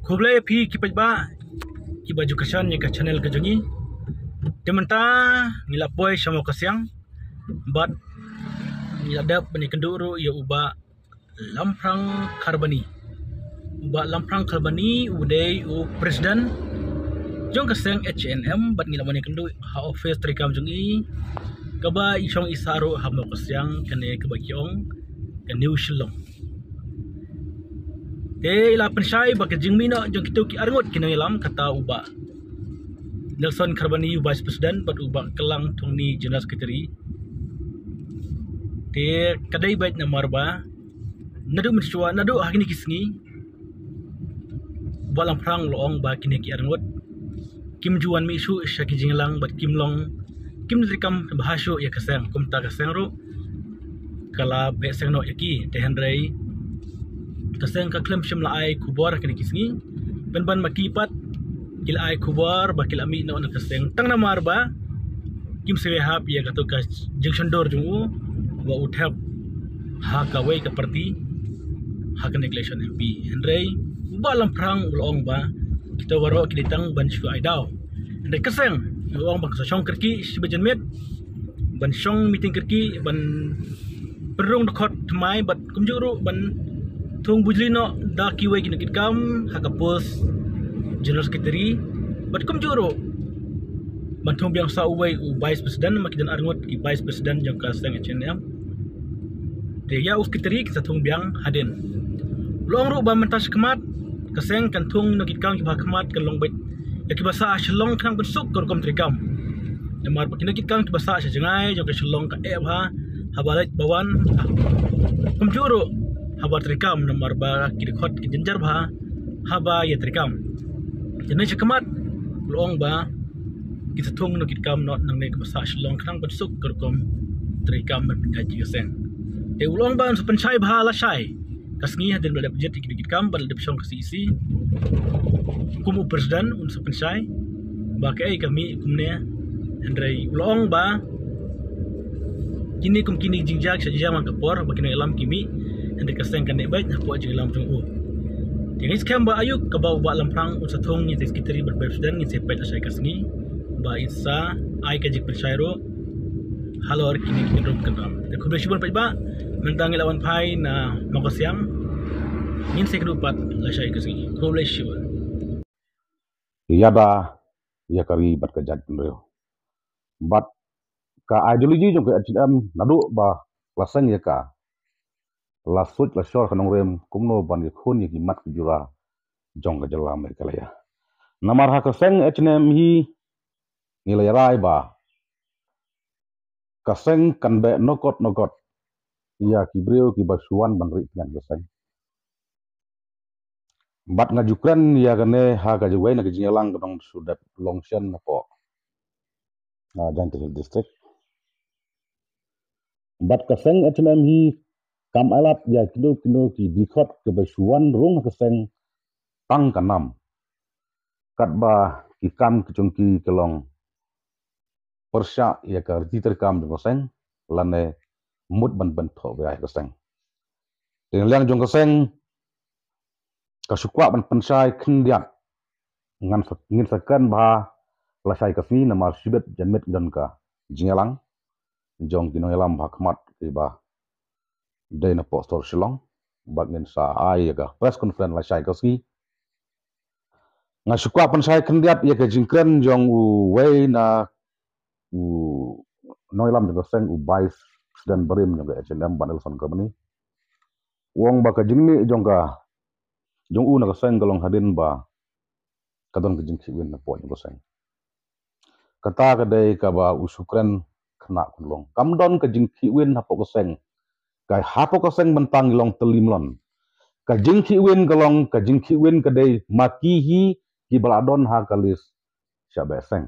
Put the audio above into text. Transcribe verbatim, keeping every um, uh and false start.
Khublei phi ki paidbah kiba ju kyrshan ïa ka channel ka jong ngi. Te mynta ngi la poi sha Mawkasiang bad ngi la dep ban ïakynduh ruh ïa u Bah Lamphrang Kharbani. U Bah Lamphrang Kharbani u dei u president jong ka seng H A N M bad ngi la wan ïakynduh ha office treikam jong i kaba i shong i sah ruh ha Mawkasiang, kane kaba ki ong ka New Shillong. Te i la pynshai ba ka jingmih noh jong kito ki arngut ki nongïalam, kata u Bah Nelson Kharbani u vice president bad u Bah Klang Thongni general secretary. Te ka dei beit namar ba naduh mynshuwa, naduh ha kine ki sngi, u Bah Lamphrang u la ong ba kine ki arngut kim ju wan mih shuh sha ki jingïalang bad kim long, kim treikam bha shuh ïa ka seng. Kumta ka seng ruh ka la beh seng noh ïa ki. Te hynrei ka seng ka khlem shym la ai khubor ha kine ki sngi, pynban ma ki pat ki la ai khubor ba ki la mih noh na ka seng tang namar ba kim sngewhap ïa kato ka jingshondur jong u ba u thep ha kawei ka party ha kane ka election M P. Hynrei u Bah Lamphrang u la ong ba kito baroh ki dei tang ban shu ai daw. Hynrei ka seng u la ong ba ka sa shong kyrkieh shibit janmiet, ban shong meeting kyrkieh, ban pynrung dkhot thymmai bad kumjuh ruh ban thung bujli noh da kiwei ki nongkitkam ha ka post general secretary bad kumjuh ruh ban thung biang sa uwei u vice president, ma ki don arngut ki vice president jong ka seng H A N M. Te ïa u secretary ki sa thung biang hadien. U la ong ruh ba mynta shakhmat ka seng kan thung nongkitkam kiba ha khmat kan long beit ïa kiba sah ha Shillong khnang ban suk ka rukom treikam. Namar ba ki nongkitkam kiba sah sha jngai jong ka Shillong ka eh bha haba leit ba wan, kumjuh ruh haba treikam, namar ba ki dkhot ki jynjar bha haba ïa treikam. Te mynta shakhmat u la ong ba ki sa thung nongkitkam noh nangne kiba sah Shillong khnang ban suk ka rukom treikam ban pynïaid ïa ka seng. Te u la ong ba un sa pynshai bha lashai ka sngi hadien ba la dep jied ïa ki nongkitkam bad la dep shong ka C E C. Kum u president un sa pynshai ba kaei ka mih kumne. Hynrei u la ong ba kine kum kine ki jingjia ki sa jia man ka por ba ki nongïalam ki mih, hynrei ka seng kan neh beit hapoh jingïalam jong u. Te ngin skhem ba aïu kaba u Bah Lamphrang un sa thung ïa u secretary bad vice president, ngin sa peit lashai ka sngi ba in sa ai ka jingpynshai ruh halor kine ki kynrum kynram. Te khublei shibun paidbah, mynta ngi la wan phai na Mawkasiang, ngin sa ïakynduh pat lashai ka sngi. Khublei shibun. Ïada ïa ka ri bad ka jaitbynriew. Bad ka ideology jong ka H A N M naduh ba la seng ïa ka, la suit la shor ka nongrim kumno ban ïakhun ïa ki mat ki jura jong ka jylla Meghalaya. Namar ha ka seng H A N M hi ngi la ïarai ba ka seng kan beh nokot nokot ïa ki briew kiba shu wan ban rieh tngen ka seng. Bad nga ju kren ïa kane ha ka jingwei na ka jingïalang ka dang shu dep long shen napoh na Jaintia Hills District. Bad ka seng H A N M hi kam ailad ïa kino kino ki dkhot kiba shu wan rung ha ka seng tang ka nam. Katba ki kam ki jong ki ki long pyrshah ïa ka riti treikam jong ka seng lane mut ban pynthoh bha ïa ka seng. Te na liang jong ka seng ka shu kwah ban pynshai khyndiat. Ngan sa, ngin sa kren bha lashai ka sngi namar shibit janmiet don ka jingïalang jong ki nongïalam ba ha khmat kiba dei napoh sor Shillong. Bad ngin sa ai ïa ka press conference lashai ka sngi. Nga shu kwah pynshai khyndiat ïa ka jingkren jong uwei na u nongïalam jong ka seng, u vice president barim jong ka H A N M, Bah Nelson Kharbani. U ong ba ka jingmih jong ka, jong u na ka seng ka long hadien ba ka don ka jingkhih win napoh jong ka seng. Kata ka dei kaba u shu kren khynnah khunlung. Kam don ka jingkhih win hapoh ka seng. Ka hapoh ka seng mynta ngi long tylli mlien. Ka jingkhih win ka long, ka jingkhih win ka dei ma ki hi kiba la don ha ka list shah beh seng.